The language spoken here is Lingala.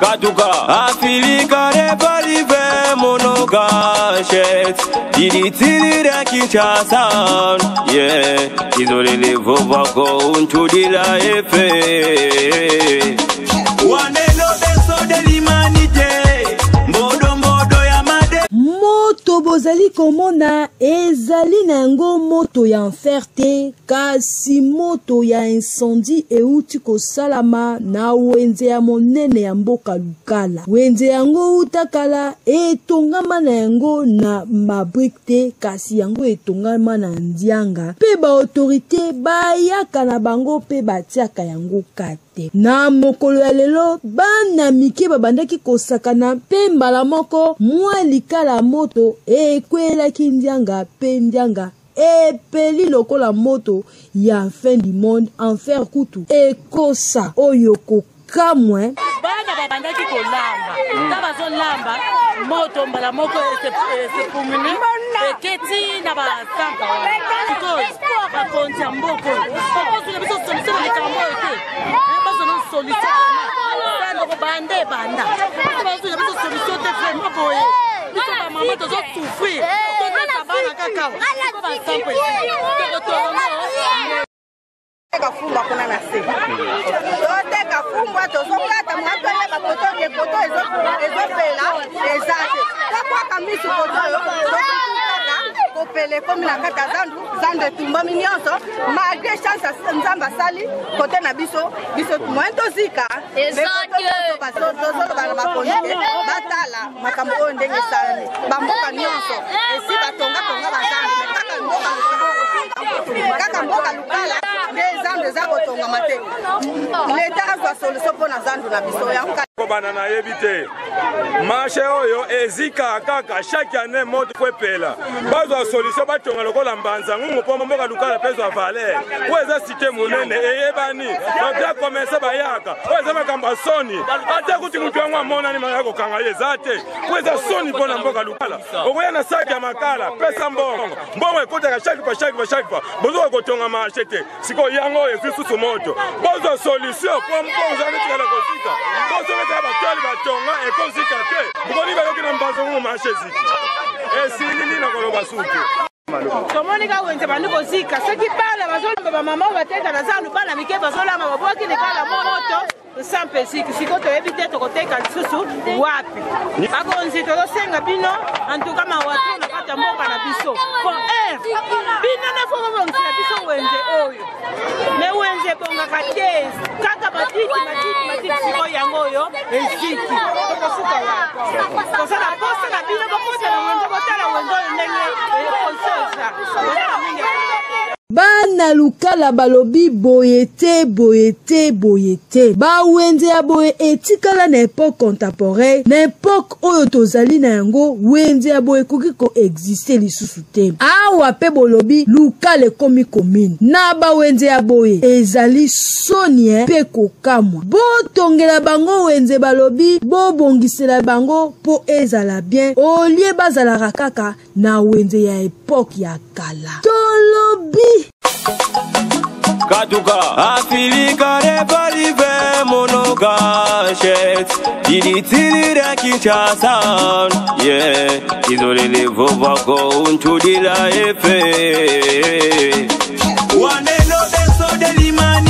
Katuka Afilika repalive monogachet Dilitilira Kinshasa Yeah Izolele vovako untudila efe Wanelo beso de l'humanité Mbodo mbodo ya made Moto bozali komona ezali na yango moto ya enfer te Kasi moto ya incendie euti kosalama na wenze ya monene ya mboka Lukala. Wenze yango uta kala etongama na yango na mabrike te, kasi yango etongama na ndianga mpe ba autorite bayaka na bango mpe batiaka yango kati. te. Na mokolo ya lelo, bana mike babandaki kosakana mpe mbala moko mwa likala ya moto ekweyelaki ndianga mpe ndianga epeli lokola moto ya fin du monde, enfer kutu ekosa oyo kokamwe. Bana babandaki kolamba ntango bazolamba moto mbala moko esepumuni eketi na basampa wana. Sikoyo bakonzi ya mboka oyo bakozwela biso solution na likambo oyo te, bazwa solution vraiment banda ebanda bazwela biso solution te vraiment boye biso bamama tozosouffrir tozesa bana kaka siko basampa tokotongo Toteka fumbwa kuna na se, toteka fumbwa, tozokata mwa toyeba koto ke koto ezopela eza te, tobwaka misu koto oyo tokutu kaka kopela ekomi na kati ya zandu, zandu etumbami nyonso malgré chance Nzambe asali kote na biso, biso moyen tozika tozoloba na bakonzi te batala makambo oyo ndenge esalami bamboka nyonso esi batongatonga bazandu kaka mboka kaka mboka Lukala nde zandu eza kotongama te. Leta azwa solution mpo na zandu na biso yango. Kobanda nayebi te marché oyo ezika kaka chaque année moto po epela, bazwa solution batonga lokola Mbanza Ngungu mpo mboka Lukala mpe ezwa valeur po eza cité monene eyebani, bato ya commerce bayaka. Oyo eza makambo ya soni, ata kuti motu yango amonani maya kokanga ye eza te po eza soni mpo na mboka Lukala. Okoya na saki ya makala, pesa mbongo, mbongo ekotaka chaque fois, chaque fois, chaque fois bozoka kotonga marché te. Sikoyo yango oyo ezwi susu moto, bozwa solution po mbongo ezali tikala kozika bozoketaka batwali batonga ekozika te. Bokoni bayoki na Mbanza Ngungu marché eziki esili nini koloba suki. Tomoni kaka wenze bandi kozika, soki bana bazolamba, bamama oyo bateka na zandu, bana mike bazolamba, babwaki likala moto nsampe eziki. Sikoyo toyebi te tokoteka lisusu wapi. Bakonzi, tozosenga bino antuka mawa to na kati ya mboka na biso po bino nde fo bobongisela biso wenze oyo me wenze ebongaka te, kaka matiti matiti matiti. Sikoyo yango oyo eziki, tokosuka wapi? Toza na posa na bino bokota na wenze, botala wenze oyo ndenge ekosoza kozala mingi. Bana Lukala balobi boye te, boye te, boye te. Bawenze ya boye etikala na epoque contemporaine, na epoque oyo tozali na yango, wenze ya boye ekoki koexiste lisusu te. Awa pe bolobi Lukala ekomi commune. Na bawenze ya boye ezali soni pe kokamwa. Botongela bango wenze, balobi bobongisela bango po ezala bien, olie bazalaka kaka na wenze ya epoque ya kala. Tolobi Katuka Afilika repalive monogachet Dilitilira Kinshasa Yeah Izolele vovako untudila efe Wanelo beso de l'humanité.